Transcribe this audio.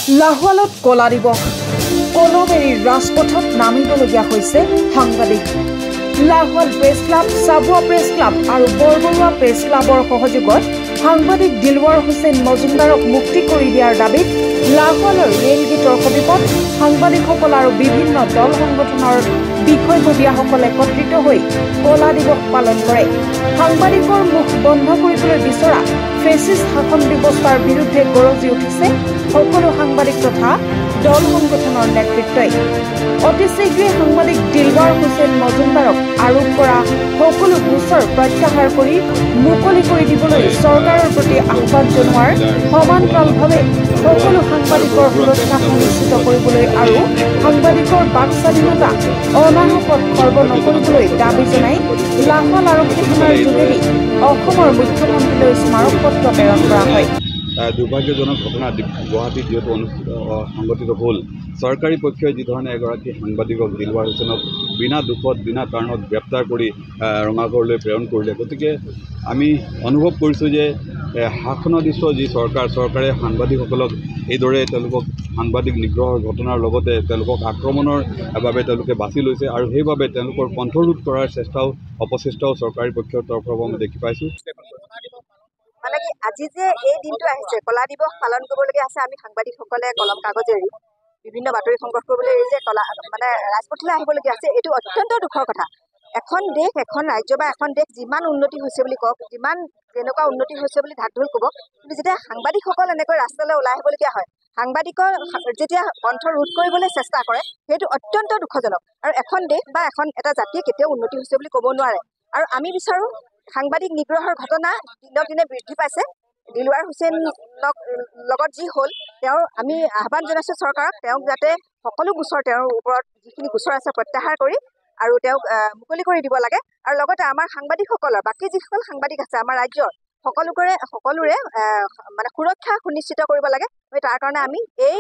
লাহোৱালত কলা দিৱস, কলম এৰি ৰাজপথত নামিবলগীয়া হৈছে সাংবাদিক। Lahowal press club, Chabua press club আৰু বৰবৰুৱা প্ৰেছ ক্লাবৰ সহযোগত সাংবাদিক দিলৱাৰ হুছেইন মজুমদাৰক মুক্তি কৰি দিয়াৰ দাবীত লাহোৱালৰ ৰেল গেটৰ সমীপত সাংবাদিকসকল আৰু বিভিন্ন দল সংগঠনৰ বিষয়ববীয়াসকল একত্ৰিত হৈ কলা দিৱস পালন কৰে। সাংবাদিকৰ মুখ বন্ধ কৰিবলৈ বিচৰা ফেচিষ্ট শাসন ব্যৱস্থাৰ বিৰুদ্ধে গৰজি উঠিছে সকলো সাংবাদিক তথা দল সংগঠনৰ নেতৃত্বই। অতি শীঘ্ৰে সাংবাদিক দিলৱাৰ হুছেইন মজুমদাৰক আৰোপ কৰা সকলো গোচৰ প্ৰত্যাহাৰ কৰি মুকলি কৰি দিবলৈ চৰকাৰৰ প্ৰতি আহ্বান জনোৱাৰ সমান্তৰালভাৱে সকলো সাংবাদিকৰ সুৰক্ষা সুনিশ্চিত কৰিবলৈ আৰু সাংবাদিকৰ বাক স্বাধীনতা অনাহকত খৰ্ব নকৰিবলৈ দাবী জনাই লাহোৱাল আৰক্ষী থানাৰ যোগেদি অসমৰ মুখ্যমন্ত্ৰীলৈ স্মাৰকপত্ৰ প্ৰেৰণ কৰা হয়। দুৰ্ভাগ্যজনক ঘটনা গুৱাহাটীত যিহেতু অনুষ্ঠিত সংঘটিত হ'ল, চৰকাৰী পক্ষই যিধৰণে এগৰাকী সাংবাদিকক দিলৱাৰ হুছেইনক বিনা দোষত বিনা কাৰণত গ্ৰেপ্তাৰ কৰি ৰঙাঘৰলৈ প্ৰেৰণ কৰিলে, গতিকে আমি অনুভৱ কৰিছোঁ যে শাসনাধীষ্ঠ যি চৰকাৰ, চৰকাৰে সাংবাদিকসকলক এইদৰে তেওঁলোকক সাংবাদিক নিগ্ৰহৰ ঘটনাৰ লগতে তেওঁলোকক আক্ৰমণৰ বাবে তেওঁলোকে বাছি লৈছে আৰু সেইবাবে তেওঁলোকৰ কণ্ঠৰোধ কৰাৰ চেষ্টাও অপচেষ্টাও চৰকাৰী পক্ষৰ তৰফৰ পৰা আমি দেখি পাইছোঁ। মানে কি আজি যে এই দিনটো আহিছে, কলা দিৱস পালন কৰিবলগীয়া আছে, আমি সাংবাদিকসকলে কলম কাগজ এৰি বিভিন্ন বাতৰি সংগ্ৰহ কৰিবলৈ এৰি যে কলা মানে ৰাজপথলৈ আহিবলগীয়া আছে, এইটো অত্যন্ত দুখৰ কথা। এখন দেশ, এখন ৰাজ্য বা এখন দেশ যিমান উন্নতি হৈছে বুলি কওক, যিমান যেনেকুৱা উন্নতি হৈছে বুলি ঢাক ঢোল ক'ব, কিন্তু যেতিয়া সাংবাদিকসকল এনেকৈ ৰাস্তালৈ ওলাই আহিবলগীয়া হয়, সাংবাদিকৰ যেতিয়া কণ্ঠ ৰোধ কৰিবলৈ চেষ্টা কৰে, সেইটো অত্যন্ত দুখজনক। আৰু এখন দেশ বা এখন এটা জাতিয়ে কেতিয়াও উন্নতি হৈছে বুলি ক'ব নোৱাৰে। আৰু আমি বিচাৰোঁ সাংবাদিক নিগ্ৰহৰ ঘটনা দিনক দিনে বৃদ্ধি পাইছে। দিলৱাৰ হুছেইনক লগত যি হ'ল, তেওঁৰ আমি আহ্বান জনাইছোঁ চৰকাৰক, তেওঁক যাতে সকলো গোচৰ, তেওঁৰ ওপৰত যিখিনি গোচৰ আছে প্ৰত্যাহাৰ কৰি আৰু তেওঁক মুকলি কৰি দিব লাগে। আৰু লগতে আমাৰ সাংবাদিকসকলৰ, বাকী যিসকল সাংবাদিক আছে আমাৰ ৰাজ্যৰ, সকলোৰে মানে সুৰক্ষা সুনিশ্চিত কৰিব লাগে। তাৰ কাৰণে আমি এই